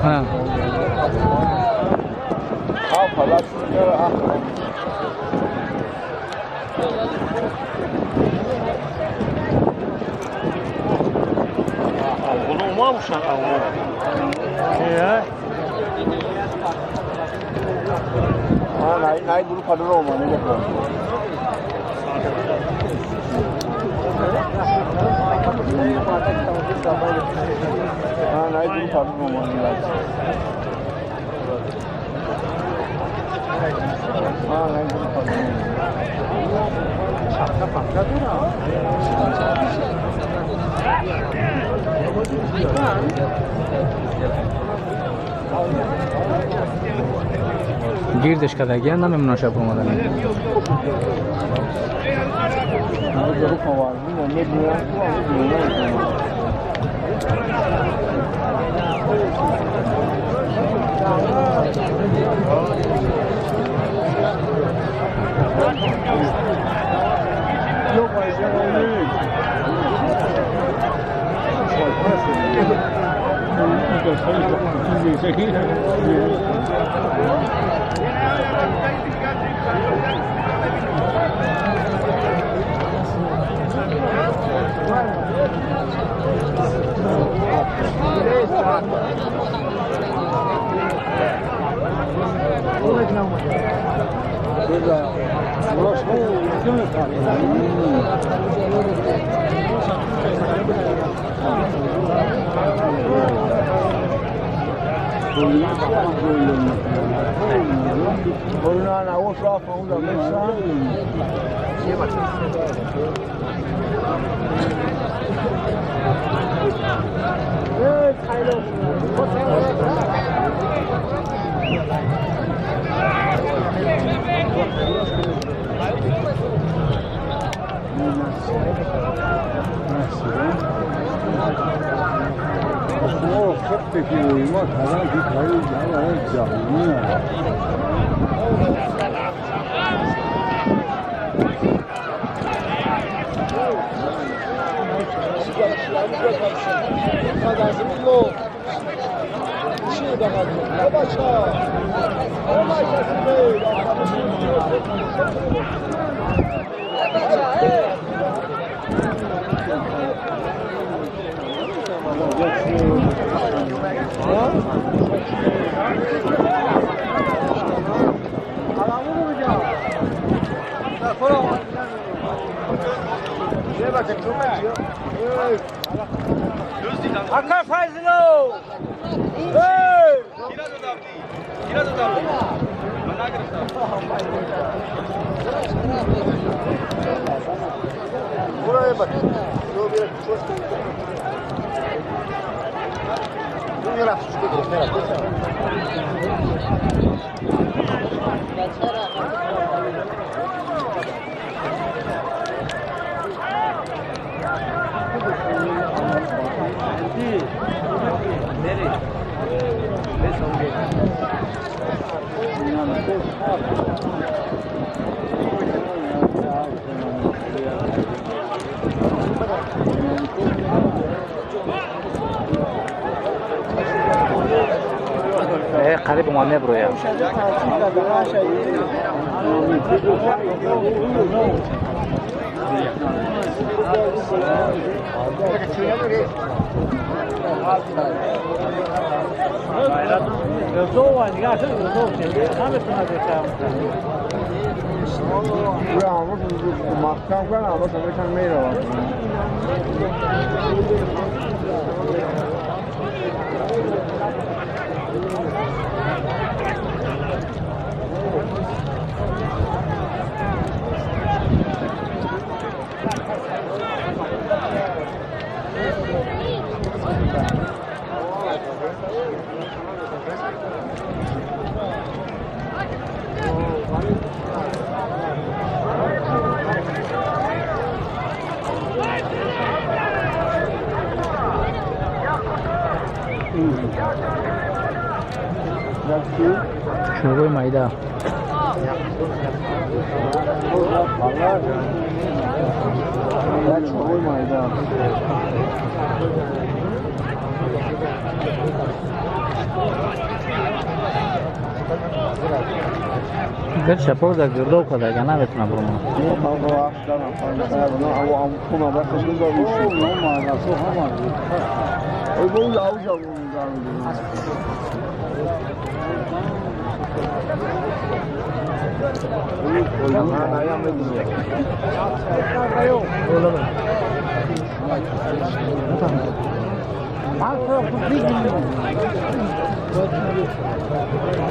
嗯。好，跑到这了啊。啊，来来，不是跑这肉吗？那个。啊，来不是跑这肉吗？那个。啊，来不是跑这肉。 Гирдеш кардагия намемонаша омадани. Қариб мо меброям. Шӯрбои майда. Гар шапок дар гирдоб кардага наметунам бурмонам.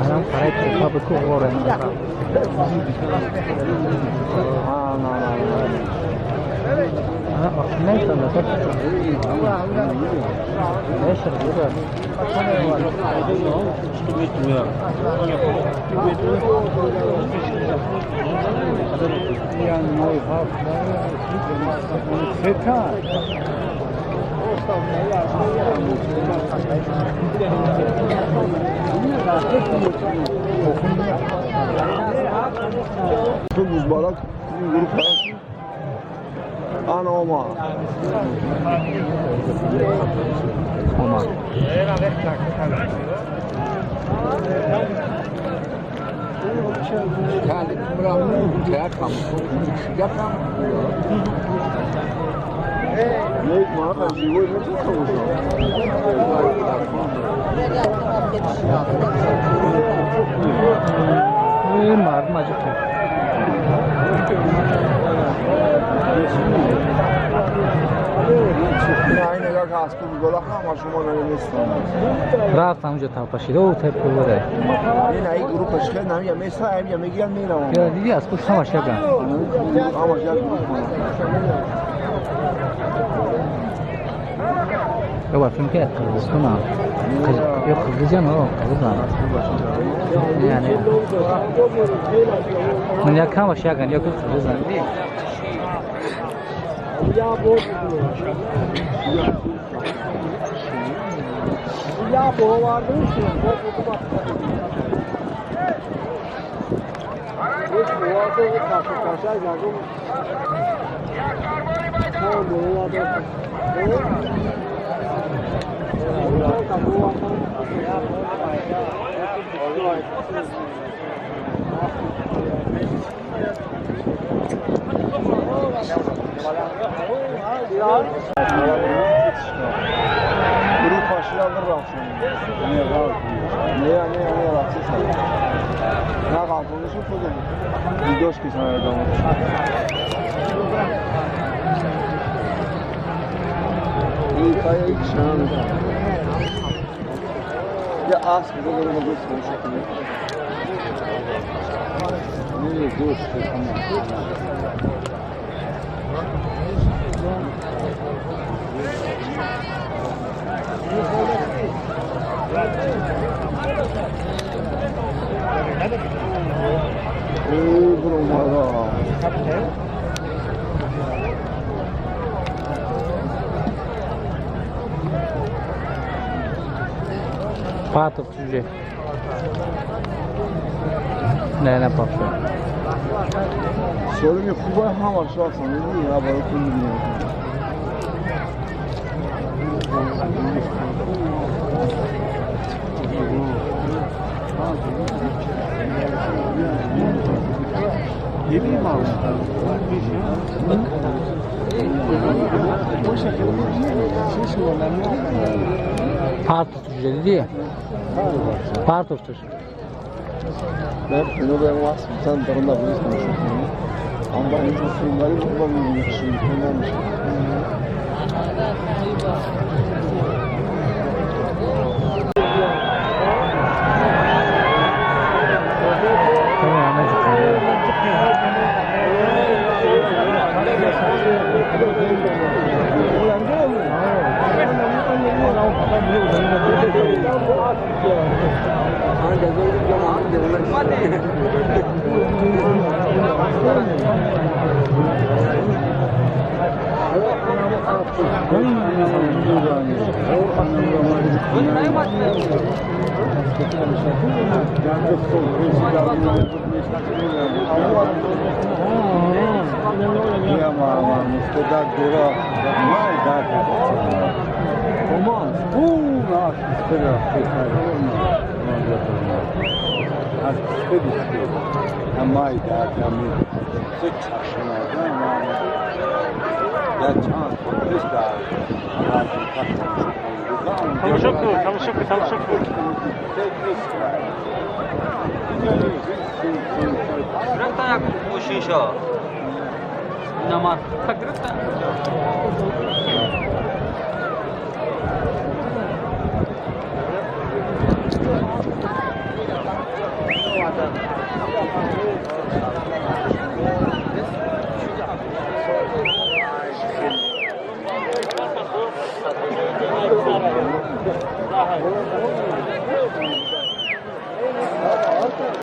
Анам қарай тепа ба кӯҳ ғора. Рафт ҳамҷо талпашида ӯ тепку буре. Ин ай группаш хел намия меса амия мегиран меравам. Я диди аз пушт ҳамаш якан. Ҳамаш як группа. Ё филм ки Қирғизистон ё Қирғизиан о Қирғизан. Яъне ман як ҳамаш якан ё Қирғизан диди. Патов чуже. Не, не папша. Солими хуба ҳамаш рафтан, я барои ту мебинам. Партов чуже диди? Партов чуже. Тамошо кун, тамошо кун, тамошо кун. Гирифтан як мошиншо. Инамар. Гирифтан.